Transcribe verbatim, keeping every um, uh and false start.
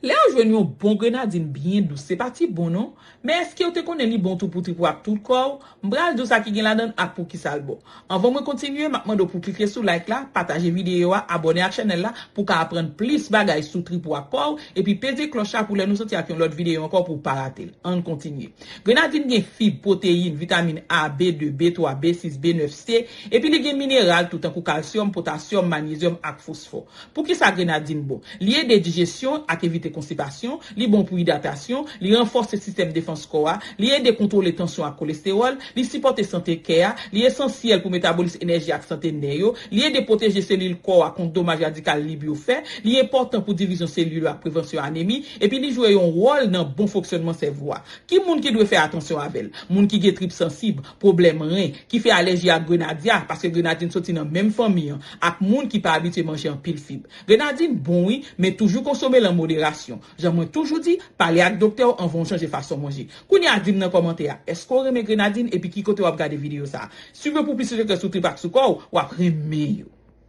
Lè w jwenn yon bon grenadin byen dous, se pa ti bon non, men èske w te konnen li bon tou pou trip ou ak tout kò w? M pral di w sa ki gen ladan l ak poukisa l bon. Anvan mwen kontinye, m ap mande w pou w klike sou like la, pataje videyo a, abòne ak chanèl la pou w ka aprann plis bagay sou trip ou ak kò w, epi peze klòch la pou lè nou soti ak yon lòt videyo ankò pou w pa rate l. Ann kontinye. Grenadin gen fib, pwoteyin, vitamin A, B de, B twa, B sis, B nèf, C, epi li gen mineral tou tankou kalsyòm, potasyòm, manyezyòm ak fosfò. Poukisa grenadin bon? Li ede dijesyon ak evite konstipasyon, li bon pou idratasyon, li ranfòse sistèm defans kò a, li ede kontwole tansyon ak kolestewòl, li sipòte sante kè a, li esansyèl pou metabolis, enèji ak sante nè yo, li ede pwoteje selil kò a kont domaj radikal lib yo fè, li enpòtan pou divizyon selil yo ak prevansyon anemi, epi li jwe yon wòl nan bon fonksyònman sèvo a. Ki moun ki dwe fè atansyon avè l? Moun ki gen trip sansib, pwoblèm ren, ki fè alèji ak grenadya, paske grenadin soti nan menm fanmi an ak moun ki pa abitye manje anpil fib. Grenadin bon wi, men toujou konsome l an moderasyon. Jan mwen toujou di, pale ak doktè w anvan w chanje fason w manje. Kounye a di m nan kòmantè a, èske w renmen grenadin epi ki kote w ap gade videyo sa a? Swiv yo pou plis sekrè sou trip ak sou kò w, w ap renmen yo.